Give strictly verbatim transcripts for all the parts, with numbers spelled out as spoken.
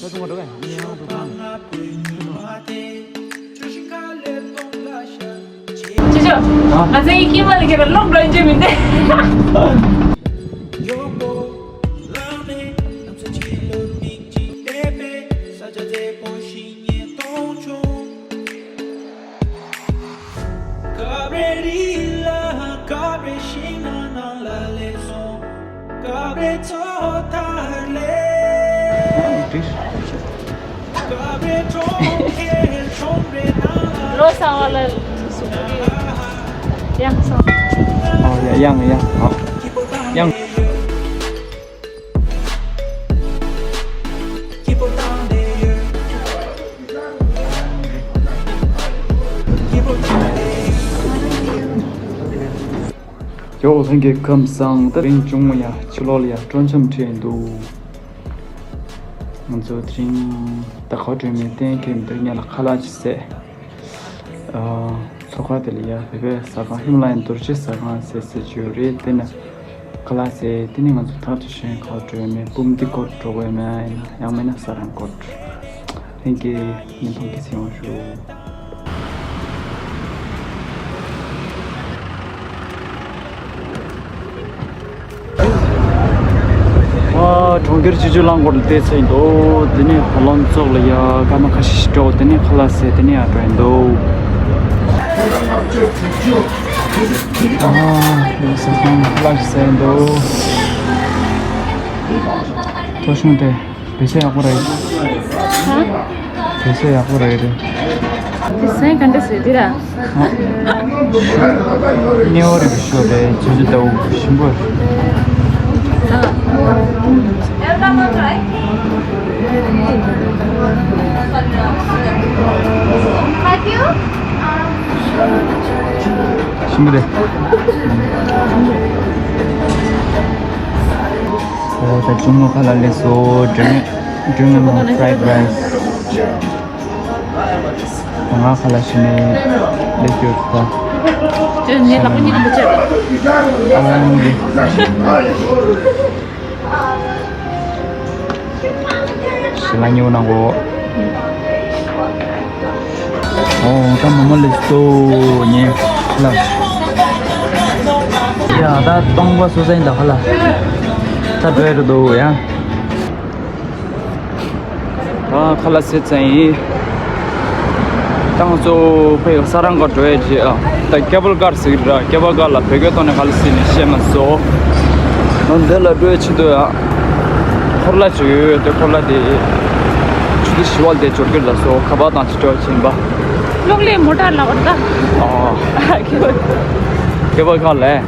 ཅི་ཞོ། ང་ཚོའི་ཁྱིམ་མ་ལ་ཁྱེད་ལ་ལོག་འགྲོ་རྒྱུ་མིན་ཏེ། ལོ་གསར་བ་ལ་ཡང་སོང་། ཨོ་ཡ་ཡང་ཡང་ཨོ་ཡང་། ཡོ་ལྷན་རྒྱས་ཁམས་བཟང་། ད་རིང་ཅུང་ཡ་ཕྱི་ལོགས་ལ་ཡ་སྤྲོ་འཆམ་ཁྲིད་འདུག་ང་ཚོ་དེ་རིང་ད་ག་བ་འགྲོ་མིན་གཏན་འཁེལ་མི་འདུག་ངས་ལ་ཁ་ལག་ཅིག་བཟས། ཨ། མཚོ་ཁ་དེ་ལ་ཡ་བོད་པའི་ཟ་ཁང་ཧི་མ་ལ་ཡན་རྡོ་རྗེ་ཟ་ཁང་ཟེར་ཟེར་གྱི་ཡོད་རེད། དེ་ན་ཁ་ལག་ཟས། དེ་ནས་ང་ཚོ་ཐག་ཆོད་བཞིན་ག་བ་འགྲོ་ཡོད་མེད། འབུམ་སྡེ་སྐོར་འགྲོ་དགོས་མེད། ཡང་མིན་ན་ཡང་མིན་ན་ས་རང་སྐོར། ལྷན་རྒྱས་བརྙན་ཐུང་གི་མཚན་དབང་ཞུ། ཨ། གྲོང་ཁྱེར་སྤྱི་སྤྱོད་རླངས་འཁོར་ལ་བལྟས་ཚེ་འདུག་དེ་ནས་ཧོ་ལོན་ཙོག་ལ་ཡ་སྐར་མ་ཁ་ཤས་ཤིག་འགྲོ། དེ་ནས་ཁ་ལག་ཟས། དེ་ནས་ཡར་འགྲོ་ཡིན་འདུག་ཨ། ཡིན་ས་ཁང་ཁ་ལག་ཟས་ཡིན་འདུག་ཐོ་གཞུང་དེ། བེད་སྤྱོད་ཡག་པོ་རེད། ཧ། བེད་སྤྱོད་ཡག་པོ་རེད་རེད། དེ་སེམས་ག་འདྲ་ཟེར་དེ་ར། ཧ། ནེའོ་རེད་པ། ཤོ་རེད། ཇི་ཇི་ལྟ་བུ་ཞིམ་པོ་རེད། ཞིམ་པོ་རེད། ཨོ་ད་ཅུང་ངོ་ཁ་ལག་ལེགས་སོ། ཌིང་ཌིང་ངོ་ཕ་རའེ་ཌི་རའེ་སི། ང་ཁ་ལག་ཞིམ་ནས་ལེགས་ཡོད་ད། ཅོ་ནས་ལག་པ་གཉིས་ཀ་མི་བྱེད་པ། ཨ་ལ་ངོ་གི། ཞི་ལ་ཉེ་བོ་ནང་གོ། ཨོ་ད་མོ་མོ་ལེགས་སོ་ཉེ་ལ། ཡ་ད་སྟོང་པ་སོ་སེན་ད་ཧ་ལ། ད་བྲོས་རུ་འདུག་ཡ། ཨ་ཁ་ལག་ཟས་ཚར་ཡིན། ད་ང་ཚོ་ཕ་ཡུལ་ས་རང་ག་འགྲོ་ཡས་རེད། ཨ་ད་ཀེ་བལ་ཀར་ཟེར་གི་རེད། ཀེ་བལ་ཀར་ལ་བོད་སྐད་ཐོག་ནས་ག་རེ་ཟེར་ནས་ཤེས་མ་སོང་། ང་འདི་ལ་འགྲོ་ཡས་ཆེད་དུ་ཡ། འཁོར་ལ་ཅིག་ཡོད་དེ། འཁོར་ལ་དེ་ཆུ་ཚོད་བཞི་བ་དེ་འབྱོར་གྱི་ལ་སོ་ཁ་པར་དང་ཅི་འདྲ་བྱིན་པ། གློག་ཀླད་མོ་ཊར་ལ་བར་ད། ཨ་ཀེ་བལ་ཀར་ལས།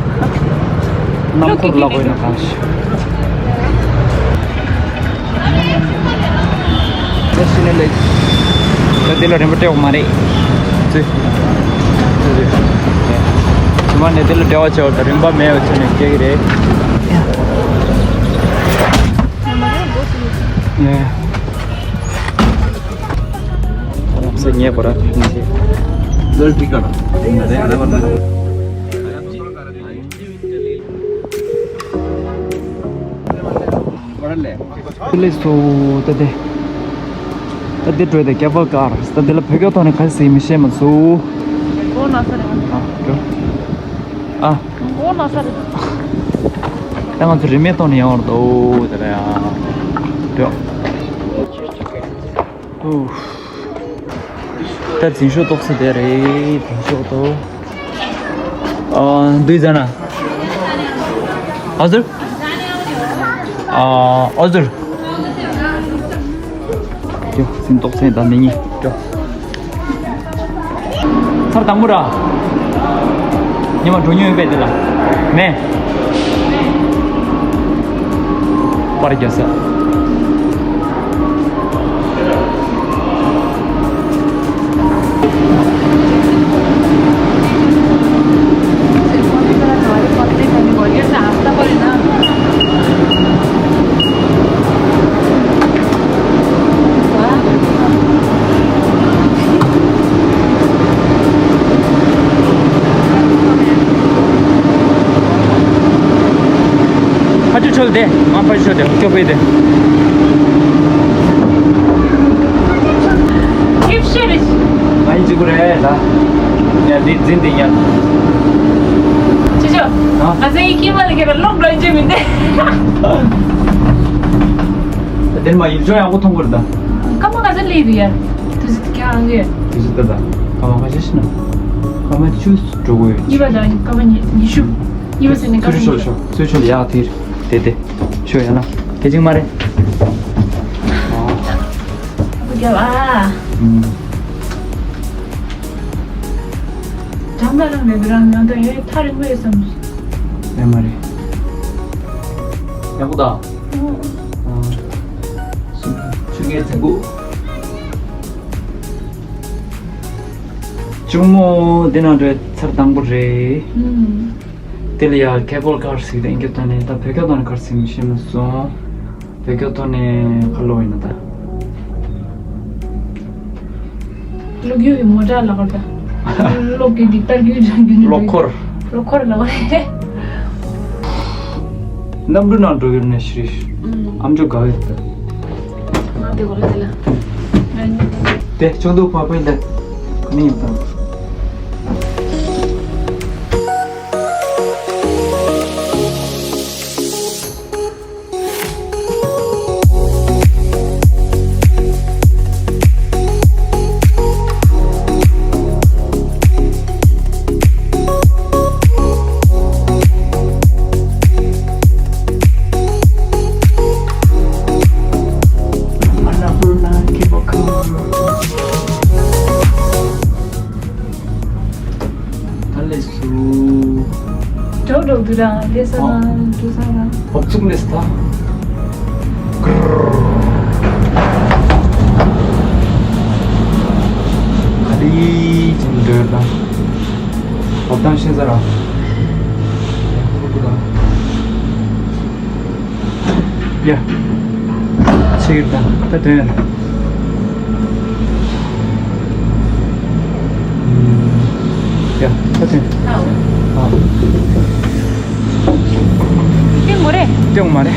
གནམ་འཁོར་ལ་གོ་ཡིན་ན་གང་ཞིག་ད་ཤི་ནས་ལས། ད་དེ་ལ་རིན་པ་སྤྲད་དགོས་མ་རེད། ཙི། ཙི་ཙི། ཕྱི་མ་ནས་དེ་ལ་འབྲེལ་བ་བྱས་པ་དང་རིན་པ་མེད་པ་བྱས་ནས་སྐྱེ་གི་རེད། ཡ། ཡ། ལམ་སེང་ཉེ་བར་ཐོན་ཏེ། ལོལ་ཏི་ཀར། ལེགས་སོ། ད་དེ། ད་དེ་འགྲོ་དེ་ཀེ་བལ་ཀར། ད་དེ་ལ་བོད་སྐད་ཐོག་ནས་ག་རེ་ཟེར་མི་ཤེས་མ་སོང་། འགོ་ན་ས་རེད། ཨ་འགྲོ། ཨ། འགོ་ན་ས་རེད། ད་ང་ཚོ་རིན་མེད་ཐོག་ནས་ཡོང་བར་འདུག་དེ་ལ་ཡ། འགྲོ། ཨུ། ད་འཛིན་ཤོག་ཏོག་ཙམ་དེ་རེད། འཛིན་ཤོག་ཏོ། ཨ། འདུས་ཟ་ན། ཨ་ཟུར། ཨ། ཨ་ཟུར། ཀྱོ། སེམས་ཏོག་ཙམ་ད་མི་ཉིད། ཀྱོ། ཚར་དང་པོ་ར། ཉི་མ་འགྲོ་མྱོང་ཡོད་པས་དེ་ལ། མེད། པར་རྒྱག་ས། ཕར་ཕྱོགས་ཆོད་དེ། ང་ཕར་ཕྱོགས་དེ་སྐྱོ་པོའི་དེ། ཤེས་རེད། ང་ཡི་གཅིག་པུ་རེད་ད། ཡ་འདི་འཛིན་འདི་ཉན། ཅི་ཅོ། ཨ། ང་ཚོ་ཡི་ཀི་མ་ལ་ཁེ་ར་ལོག་འགྲོ་རྒྱུ་མིན་ཏེ། དེར་མ་ཡིག་ཆུང་ཡག་པོ་མཐོང་གི་རེད་ད། སྐར་མ་ག་ཚོད་སླེབས་ཡོད་ཡ། དུས་ཚོད་ཁྱེད་རང་གི། དུས་ཚོད་ད་ད། སྐར་མ་ཁ་ཤས་ཤིག་ན། སྐར་མ་བཅུ་འགྲོ་གི་ཡོད། གཉིས་པ་དང་སྐར་མ་ཉི་ཉི་ཤུ། གཉིས་པ་ཟེར་ནས་སྐར་མ་ཉི་ཤུ། ཚུར་ཤོག་ཤོག་ཚུར་ཤོག་ཡག་དེར། དེ་དེ། ཤོག་ཡ་ན། སྐད་ཅིག་མ་རེད། ཨ་ཁུ་རྒྱབ་ཨ། ཨུམ། འགྲམ་ལ་རང་མེད་པའི་རང་མྱོང་དང་ཡོད་ཐག་རིང་པོ་ཡོད་བསམ། ཡོད་མ་རེད། ཡག་པོ་ད། ཨོ། ཨ། ཆུ་ཆུ་རྐྱལ་བཙན་པོ། གཅུང་མོ་འདི་ནང་འགྲོ་ཚར་དང་པོ་རེད། ཨུམ། དེ་ལ་ཡ་ཁེ་བོལ་ཀར་ཟིག་དང་ཨིན་སྐད་ཐོག་ནས་ད་བོད་སྐད་ཐོག་ནས་ཀར་ཟིག་མི་ཤེས་མི་སོང་། བོད་སྐད་ཐོག་ནས་ཁ་ལོ་ཡིན་ན་ད། ཀློག་རྒྱུ་གི་མོ་ཊ་ལ་གོ་ད། ཀློག་གི་འདི་ལྟར་རྒྱུ་རང་རྒྱུ་ནི་ཀློག་འཁོར། ཀློག་འཁོར་ལ་གོ་རེད། གནམ་གྲུ་ནང་འགྲོ་ཡོད་ནས་ཤི་རེད། ཨུམ། ཨམ་ཅོག་ག་ཡོད་ད། ང་དེ་གོ་ལ་དེ་ལ། དེ་ཅོག་འདུག་པ་པོའི་ལ། ག་ནས་ཡིན་དང་། ད་ལས་སུ། འགྲོ་འགྲོ་དུ་ར་ལས་ས་ཨ། ན་འགྲོ་ས་ར། འོབ་ཚུགས་ལས་ས། ག་དེ་ཅིག་འགྲོ་ཡོད་ད། འོབ་དང་ཤེས་ས་ར། ཡ། ཕྱི་གི་ད་ད་དོན། ཡ་ད་དོན། ཨ། ཏེ་མོ་རེ། ཏེ་མོ་མ་རེ།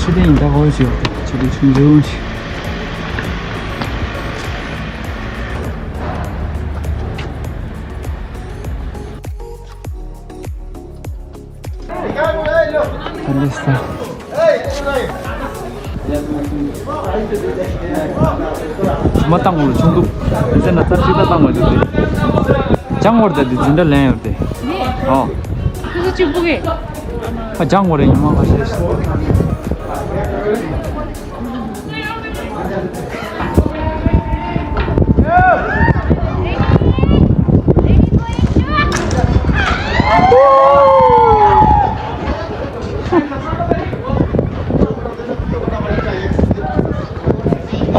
ཕྱི་དེ་ཡིན་ད་ཧོ་ཞིག་ཕྱི་དེ་ཆུང་ཆུང་ཞིག་ད་ལེ་ས། མ་བཏང་བ་ལ་ཆུང་འདུག་ཟེར་ན་རྩར་ཅིག་ད་བཏང་བ་འདུག་སྟེ། ལྗང་བར་ད་དེ་འཛིན་གྲྭ་ལེན་ཡོད་དེ། ཨོ། ཁོ་ཚོ་གཅིག་པུ་གི། ཨ་ལྗང་བར་ཉི་མ་ཁ་ཤས་ཤིག་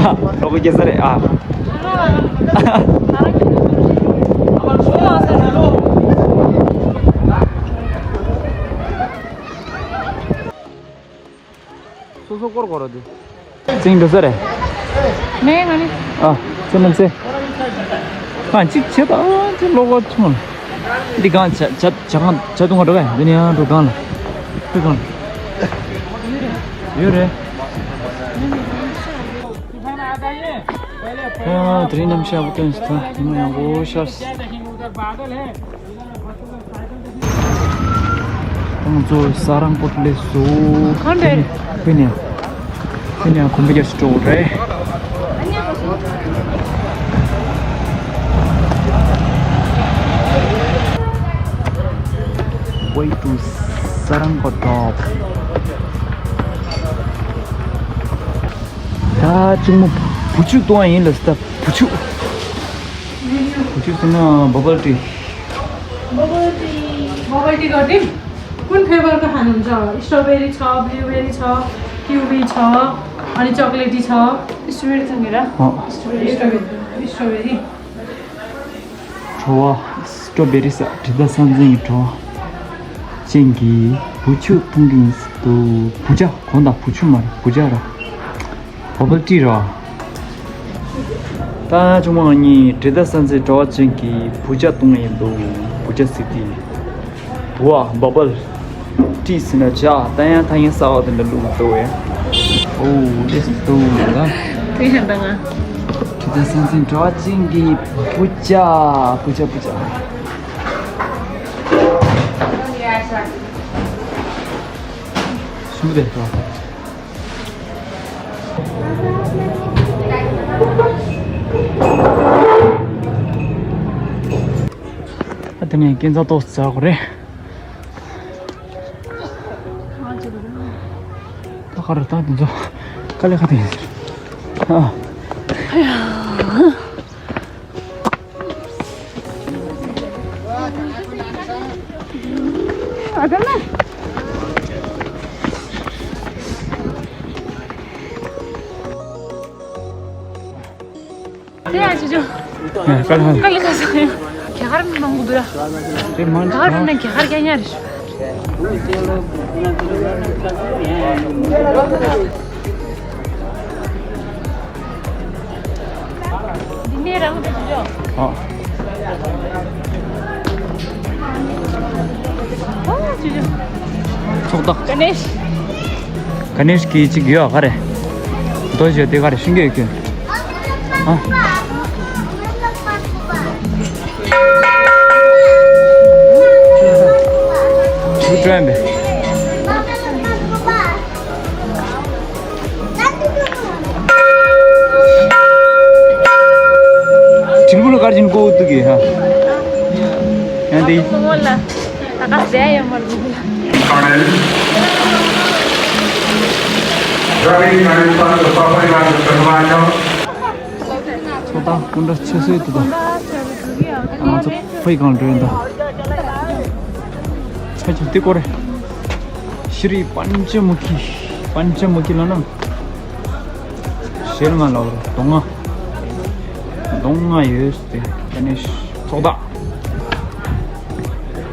ཨ། ལོག་གི་ས་རེད་ཨ། སོ་སོ་སྐོར་སྐོར་ར་དུ། ཙིང་འགྲོ་ས་རེད། མེད་ང་ནི། ཨ། ཙི་ནམ་སེ། ཨ་གཅིག་བྱེད་ད་ཨ་ཙི་ལོག་ག་ཆུང་ལ། འདི་གང་བྱ་བྱ་བྱ་གང་བྱ་དུང་ག་འགྲོ་ག་འདི་ནི་ཡང་འགྲོ་གང་ལ། འགྲོ་གང་ལ། ཡོད་རེད། ཨ་དེ་རིང་གནམ་གཤིས་ཡག་པོ་སྟོན་སོང་ད་ཉི་མ་ཡག་པོ་ཤར་སོང་། ཁོང་ཚོ་ས་རང་པོ་ཏི་སླེབས་སོང་། གང་འདྲ། ཕེ་ནེ་ཕེ་ནེ་གོམ་པ་རྒྱག་ཅིག་འགྲོ་དགོས་རེད། Way to Sarangoto. ད་གཅུང་མོ་བུ་ཆུ་གཏོང་ཡ་ཡིན་ལ་སྟབས། བུ་ཆུ། བུ་ཆུ་ཟེར་ན་བ་བལ་ཏི། བ་བལ་ཏི། བ་བལ་ཏི་ག་དེ། कुन फ्लेभरको खानुहुन्छ? स्ट्रबेरी छ, ब्लुबेरी छ, किवी छ, अनि चकलेटी छ। स्ट्रबेरी छ मेरा। अँ। Strawberry, strawberry, strawberry. བྲོ་བ། སི་ཊོ་བེ་རི་ས་དྲི་ཟ་ས་འཛིན་གྱི་བྲོ་བ་ཅན་གྱི་བུ་ཆུ་འཐུང་གི་ཡིན་ཟེར་འདུག་བུ་ཇ། གོང་དང་བུ་ཆུ་མ་རེད་བུ་ཇ་ར། བ་བལ་ཏི་ར། ད་ཆུང་མ་ང་གཉིས་དྲི་ཟ་ས་འཛིན་བྲོ་བ་ཅན་གྱི་བུ་ཇ་འཐུང་གི་ཡིན་འདུག་བུ་ཇ་ཟེར་དེ། བ་བ་བལ་ཏི་ཟེར་ན་ཇ། ད་ཡང་ཐ་སྙད་གསར་བ་དེ་འདྲ་བླུགས་འདུག་བས། ཨོ། ལེགས་སོ། ལ། དེ་ཡང་ད་ང་། དེ་ལྟར་སེམས་ཅན་གྲྭ་བ་ཅན་གྱི་བུ་ཅག་བུ་ཅག་བུ་ཅག་ཤུགས་ལྡན་པ། ཨ། དེ་ནས་སྐས་འཛེག་ཏོག་ཙམ་བྱ་དགོས་རེད། ད་ག་རེ། ད་འདི་ཚོ་དཀའ་ལས་ཁག་དེ་ཡིན་ཟེར། ཨ། ཨ། ད་ན། དེ་ཡང་ཅི་ཅོ། ཡ། དཀའ་ལས་ཁག་དཀའ་ལས་ཁག་ས་ཡ། རྒྱ་གར་མི་མང་པོ་འདུག་ཡ། དེ་མང་རྒྱ་གར་མི་ན་རྒྱ་གར་རྒྱ་ཉག་རེད། འདི་ནས་རང་དུ་ཅི་ཅོ། ཨ། ཨ། ཅི་ཅོ། ཚོགས་བདག་ག་ནེཤ། ག་ནེཤ་གི་ཅིག་ཡོད་ག་རེ། རྡོ་བཞི་དེ་ག་རེ་ཤིང་གི་ཡོད་ཀྱི། ཨ། ཆུ་དྲོན་པས། དྲིལ་བུ་ལ་གར་བཞིན་ཀོ་འུ་ཏུ་གི་ཧ། ཡང་དེ། ད་ག་ཟེ་ཡོད་མ་རེད། Driving and in front of the property line of the Himachal. ཚོགས་བདག་སྐུ་འདྲ་ཆེ་སོའི་དུ་དང་། ང་ཚོ་ཕའི་གང་འགྲོ་ཡིན་ད། ཆ་ཆ་དེ་སྐོར་རེད། ཤྲི་པཉྩ་མུ་ཁི། པཉྩ་མུ་ཁི་ལབ་ན། ཞལ་ལྔ་ལབ་རེད། གདོང་ལྔ། གདོང་ལྔ་ཡོད་དེ། ད་ནི་ཚོགས་བདག་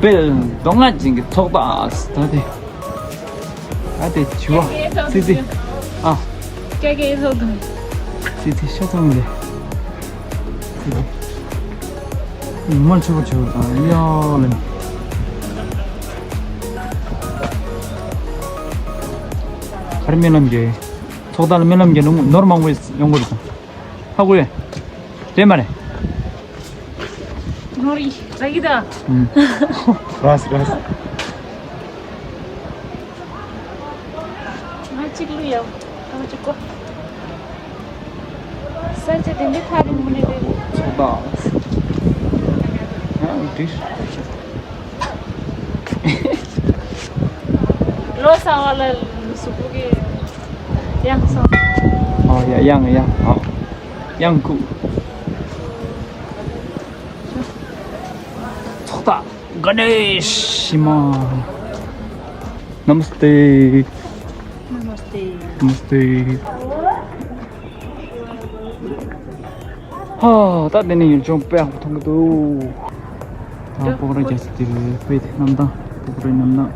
དཔལ་གདོང་ལྔ་ཅན་གྱི་ཚོགས་བདག་ད་དེ། ཨ། དེ་བྱི་བ། ཙི་ཙི། ཨ། ཀྱ་ཀྱའི་ཚོགས་བདག་ཙི་ཙི་ཤ་ཚང་མ་རེད། ཙི་ཙི། ཉི་མ་ཆེ་པོ་ཆེ་པོ་དང་ཡ་ལེ། གར་སྨོན་ལམ་རྒྱག་ཚོགས་བདག་ལ་སྨོན་ལམ་རྒྱག་ནོར་མང་པོ་ཡོང་གི་རེད་དང་། ཧ་གོ་ཡ། རེད་མ་རེད། ནོར་ཡི་ར་གི་ད། ཨུམ། རེད་རེད། ང་གཅིག་ལུས་ཡོད། ང་གཅིག་གོ། ས་ཆ་དེ་འདྲའི་ཐག་རིང་མི་ནས་རེད། ཚོགས་བདག་ཡང་འགྲིག་ལོ་གསར་བ་ལ་གཟུགས་པོ་གི་གཡང་སོང་། ཨ་ཡ། གཡང་གཡང་། ཨ། གཡང་ཁུག་ཚོགས་བདག་ག་ནེ་ཤི་མ། Namaste. Namaste. Namaste. ཧ། ད་དེ་ནས་ཡུལ་ལྗོངས་དཔེ་ཡག་པོ་མཐོང་གི་འདུག་ད་སྤོག་ར་རྒྱ་ས་དེ་རེད། དཔེ་དེ་གནམ་ཐང་། སྤོག་རའི་གནམ་ཐང་།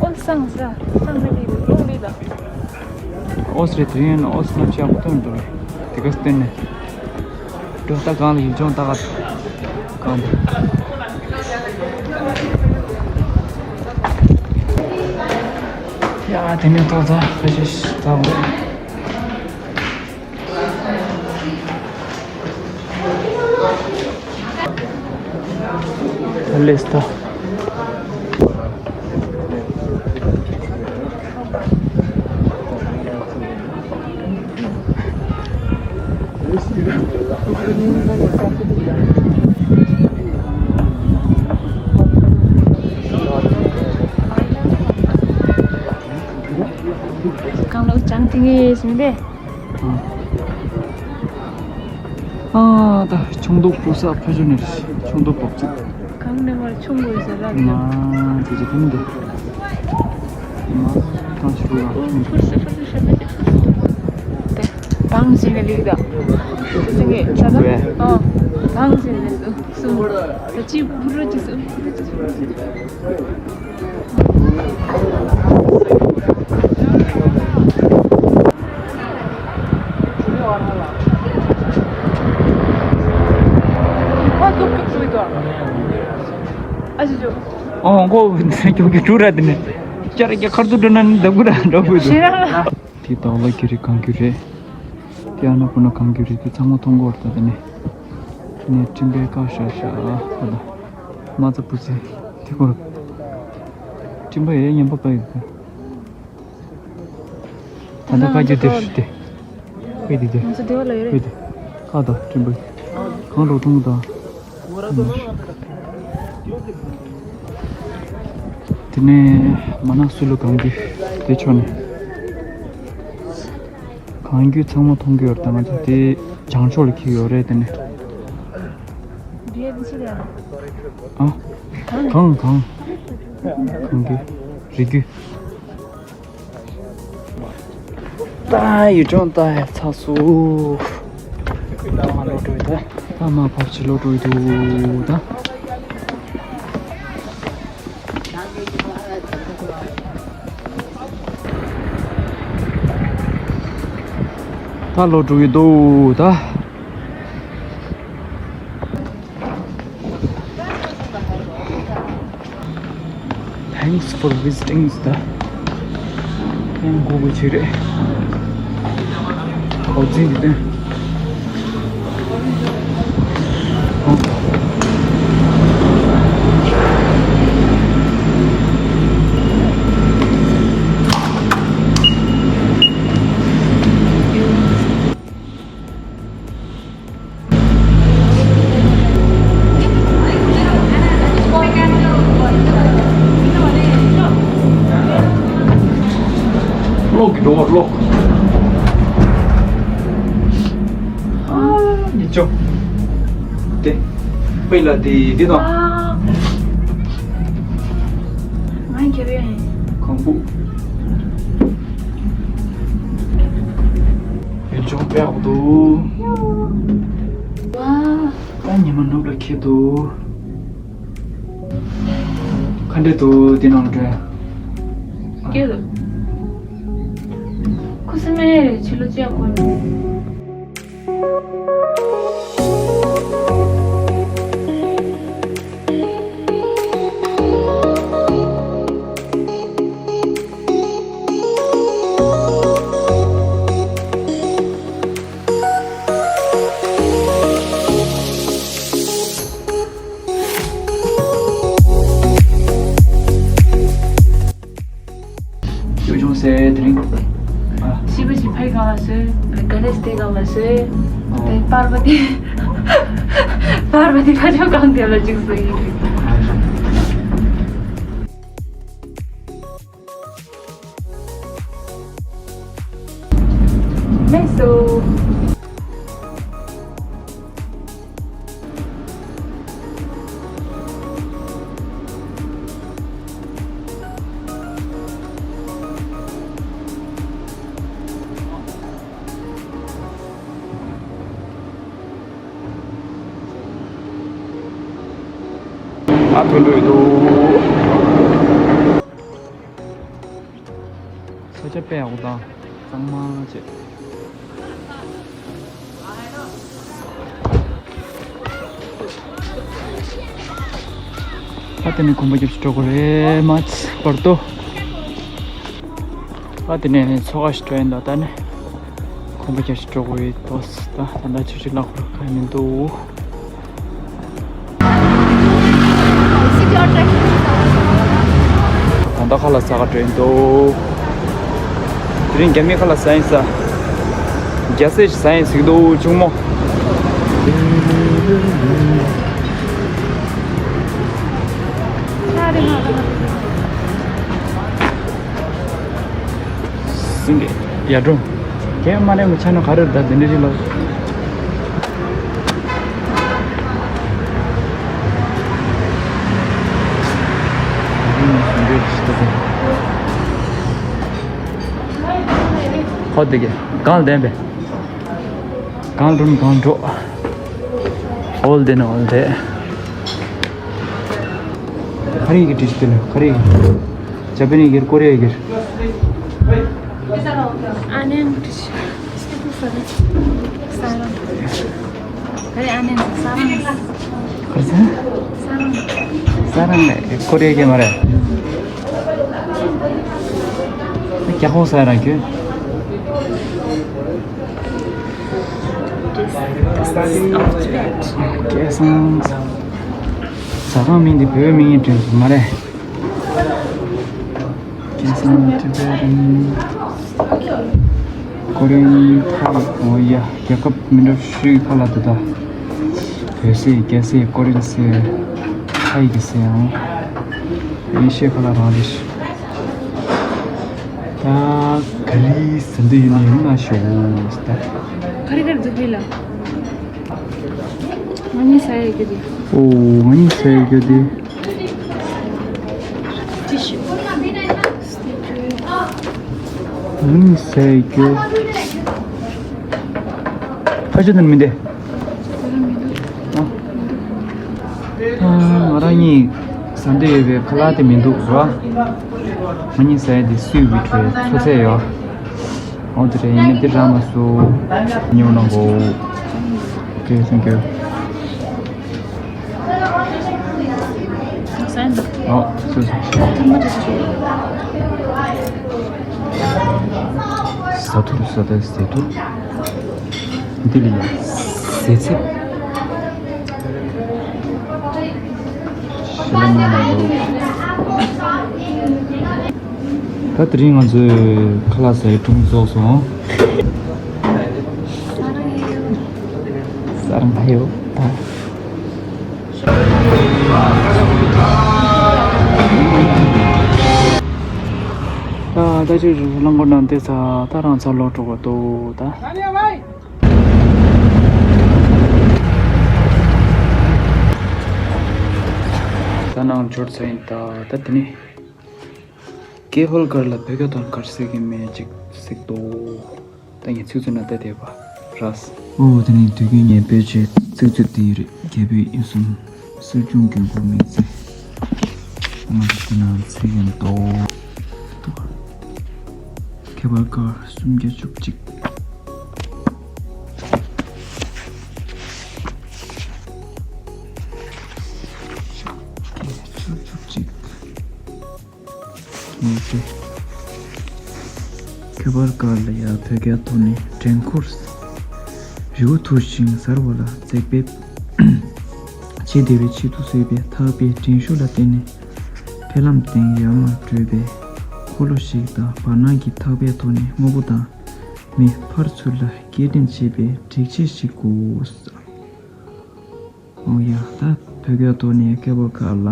ཨོ་སང་ས་སང་ས་དེ་རེད། ལུང་རེད་ད། ཨོ་སི་རེད། དེ་ཡིན་ན་ཨོ་སི་གནམ་གཤིས་ཡག་པོ་ཐོན་འདུག་རེད། དེ་ག་སྟེང་ནས། འགྲོ་ད་གང་ལ་ཡུལ་ལྗོངས་ད་ག་གང་འདུག་ཡ། དེ་ནས་ཐོག་ཚ་ཕ་ཤི་ད་འོ། ལེས་ད། གང་ལོ་ཅང་ཏིང་ངེ་སུ་མི་དེ། ཨ། ད་ཆུང་དུ་པོ་ས་ཕ་ཞོ་ནི་ཆུང་དུ་པོ་ཙི། གང་ནས་མར་ཆུང་དགོས་ཟེར་ར། མ་དེ་ཅི་ཕིན་དུ། མ་གང་ཞིག་རུ་ལ་ཕིན་དུ། དེ་བང་ཞིག་ནས་ལིག་ད། དེ་ཚིག་ངས་ད་ད། ཨ། བང་ཞིག་ནས་འདུག་སུ། ད་ཅི་བུ་རུ་ཅི་སུ་བུ་རུ་ཅི་སུ། ཨོ་ཁོ་ཁྱོད་ཀྱི་གྲུ་ར་དེ་ནས་ཅར་གྱི་ཁར་ཚུར་འགྲོ་ན་ནི་འདབ་གུ་ར་འགྲོ་དགོས་འདུག་ཤེས་ར། དེ་ཏའོ་ལ་གི་རི་གང་གི་རེད། དེ་ཨ་ན་པུ་ན་གང་གི་རེད། དེ་ཚང་མ་མཐོང་གི་ཡོད་རེད། ད་དེ་ནས་དེ་ནས་སྤྲིན་པའི་ཀ་ཤ་ཤ་ཨ་ད་མ་ཚ་བུ་ཚེ་དེ་སྐོར་སྤྲིན་པ་ཡེ་ཉན་པ་པ་ཡོད་ད། ད་ལྟ་ཁ་རྒྱུ་དེ་ཧྲི་དེ། ཧུད་དེ་དེ། ང་ཚོ་སྡེ་བ་ལ་ཡོད་རེད། ཧུད་དེ། ཁ་དང་སྤྲིན་པ། གང་རོ་ཐུང་དང་། དེ་ནས་མ་ན་སུ་ལུ་གངས་རི་དེ་ཕྱོགས་ནས། གངས་རྒྱུད་ཚང་མ་མཐོང་གི་ཡོད་རེད། ད་ང་ཚོ་དེ་བྱང་ཕྱོགས་ལ་འཁེལ་ཡོད་རེད། དེ་ནས། ཨ། གངས་གངས། གངས་རྒྱུད། རི་རྒྱུད། ད་ཡུལ་ལྗོངས་ད་ཡར་ཚར་སོང་། ད་མར་ལོག་འགྲོ་ཡི་ད། ད་མར་ཕར་ཕྱིན་ལོག་འགྲོ་ཡི་འདུག་ད། ད་ལོག་འགྲོ་ཡི་འདུག་ད། Thanks for visiting the Yangon Guru Chire. ལོག་གི་འགྲོ་བ་ལོག་ཨ་ནི་ཅོ། དེ། དཔེ་ལ་དེ་དེ་དང་། ང་ཁྱེར་ཡིན། ཁང་བུ། ཡུལ་ལྗོངས་དཔེ་ཡག་པོ་འདུག་ཝ། ད་ཉི་མ་ནུབ་ལ་འཁེལ་འདུག་ག་འདྲ་འདུག་དེ་ནང་འདྲ། སྐྱིད། ཁུ་སིམ་མེར་ཕྱི་ལོགས་ཅིག་གོན། ཡུལ་ལྗོངས་ཟེར་དེ་རིང་། ཨ། ཤི་བ་ཞིག་ཕའི་གང་ལ་སོས། ག་ལེ་སྟེ་གང་ལ་སོས། ཨོ། དེ་པར་བ་དེ། པར་བ་དེ་ཁ་ཆོ་གང་དེ་ལ་ཅིག་སོ་ཡིན། ཨ། མེད་སོ། ཨ་ཐུང་འགྲོ་ཡི་འདུག་ས་ཆ་དཔེ་ཡག་པོ་དང་གཙང་མ་བྱས། ད་དེ་ནས་གོམ་པ་རྒྱབ་ཅིག་འགྲོ་དགོས་རེད་མ་ཚད་བར་དོ། ད་དེ་ནས་མཚོ་ཁ་ཞིག་འགྲོ་ཡིན་ད། ད་ནས་གོམ་པ་རྒྱབ་ཅིག་འགྲོ་དགོས་རེད་དོ། ད་ད་ལྟ་ཆུ་ཆུ་ལག་པར་གང་མི་འདུག་ད་ལྟ་ཁ་ལག་ཟ་ག་འགྲོ་ཡིན་འདུག་དེ་རིང་རྒྱ་མི་ཁ་ལག་ཟ་ཡིན་ས། རྒྱ་སེ་ཞིག་ཟ་ཡིན་ཟིག་འདུག་ཆུང་མོ། སིང་གེ་ཡར་འགྲོ། ཁྱེད་མ་ནས་མི་ཆ་ན་ག་རེ་ད་དེ་འདྲ་ཞིག་ལ། ཧོ་དེ་གེ་གང་ལྡན་པས། གང་འགྲོ་ནི་གང་འགྲོ། ཨོལ་དེ་ནི་ཨོལ་དེ། ཁ་རིག་གི་བྲིས་དེ་ལ་ཁ་རིག་ཇ་པ་ནི་གིར་ཀོ་རི་ཡ་གིར། ཨ་ནེ་བྲིས། ས་རང་། ཁ་རིག་ཨ་ནེ་ས་རང་། ཁ་རིག་ས་རང་། ས་རང་ལས་ཀོ་རི་ཡ་གི་མ་རེད། རྒྱ་ཁོག་ས་རང་གི། སྐལ་བཟང་། ཟ་ཁང་མིང་འདི་བོད་མིང་ཡིན་དྲན་སོང་མ་རེད། སྐལ་བཟང་ཊི་བེ་ཊན། ཀོ་རི་ཡན་ཐའི། འོ་ཡ། རྒྱལ་ཁབ་མི་འདྲ་ཤུའི་ཁ་ལ་དུ་ད། བོད་ཟེར། རྒྱ་ཟེར། ཀོ་རི་ཡན་ཟེར། ཐའི་གི་ཟེར་ཡང་། ཨེ་ཤི་ཡའི་ཁ་ལ་རང་རེད། ད་ག་རེ་ཟ་འདོད་ཡོད་ན་ཡོང་ན་ཤོག་ད། ག་རེ་ག་རེ་འདུག་ཕི་ལ། ང་གཉིས་ཟ་ཡ་རྒྱུ་དེ། ཨོ། ང་གཉིས་ཟ་ཡ་རྒྱུ་དེ། ཅི་ཞིག་ང་གཉིས་ཟ་ཡ་རྒྱུ། ཕ་ཆུ་དང་མི་འདི། ཨ། ང་རང་གཉིས་ཟ་འདོད་ཡོད་པའི་ཁ་ལག་དེ་མི་འདུག་ར། ང་གཉིས་ཟ་ཡ་དེ་སུས་ཝི་ཁྲུའི་མཚོ་ཚལ་ཡོད། ཨོ་དེ་རེད། ཡིན་ན་དེ་རག་མ་སོང་། ཉོ་གནང་གོ། Okay, thank you. ཨོ་སུ་སུ། ཟ་ཐུབ་ཟ་ད་ཟེ་ཐུབ། འདི་ལ་ཡ་ཟེ་ཚེ། ད་དེ་རིང་ང་ཚོའི་ཁ་ལག་ཟ་ཡའི་སྒྲུང་རྫོགས་སོང་། ས་རང་ཧ་ཡོད་ད། ད་ད་ཅིག་རླངས་འཁོར་ནང་བསྡད་ཚར། ད་རང་ཚར་ལོག་འགྲོ་དགོས་འདུག་ད། ད་ནང་འབྱོར་ཚར་ཡིན་ད། ད་དེ་ནས་ཀེ་བལ་ཀར་ལ་བོད་སྐད་ཐོག་ག་རེ་ཟེར་གི་མེད་ཅིག་གཟིགས་དོ། ད་ངས་ཚིག་མཛོད་ནང་བལྟས་བསྡད་པ་རེད། ཨོ་དེ་ནས་དུས་རྒྱུན་ངས་བེད་སྤྱོད་ཚིག་མཛོད་འདི་རེད། རྒྱ་བོད་དབྱིན་གསུམ། སྲོལ་རྒྱུན་རྒྱུན་བཀོལ་མིང་ཚིག་ང་ཚོ་དེ་ནང་ཚིག་ཡིན་ཏོ། ཁེ་བར་ཀར་སུམ་བརྒྱ་བཅུ་གཅིག་བཅུ་གཅིག་ཁེ་བར་ཀར་ལ་ཡ་བོད་སྐད་ཐོག་ནས་འགྲན་འཁོར། རི་བོ་འཐུ་ཞིང་གཟར་བ་ལ་འཛེག་འབེབས་བྱེད་བདེ་བའི་ཆེད་དུ་བཟོས་པའི་ཐག་པའི་འགྲན་ཞུགས་ལ་བརྟེན་ནས་འཕེལ་ལམ་སྟེང་ཡར་མར་བགྲོད་པའི་འཁོར་ལོ་ཞིག་དང་། བར་སྣང་གི་ཐག་པའི་ཐོག་ནས་དངོས་པོ་དང་མི་ཕར་ཚུར་ལ་སྐྱེལ་འདྲེན་བྱེད་པའི་སྒྲིག་ཆས་ཤིག་དགོས། ཨོ་ཡ། ད་བོད་སྐད་ཐོག་ནས་ཁེ་བར་ཀར་ལ་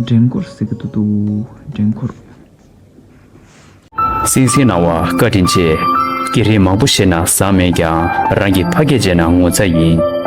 འགྲན་འཁོར་ཟེར་གི་འདུག་འདུག་འགྲན་འཁོར། གསན་གཟིགས་གནང་བར་བཀའ་དྲིན་ཆེ། སྐད་རིགས་མང་པོ་ཤེས་ན་བཟང་མེད་ཀྱང་། རང་གི་ཕ་སྐད་བརྗེད་ན་ངོ་ཚ་ཡིན།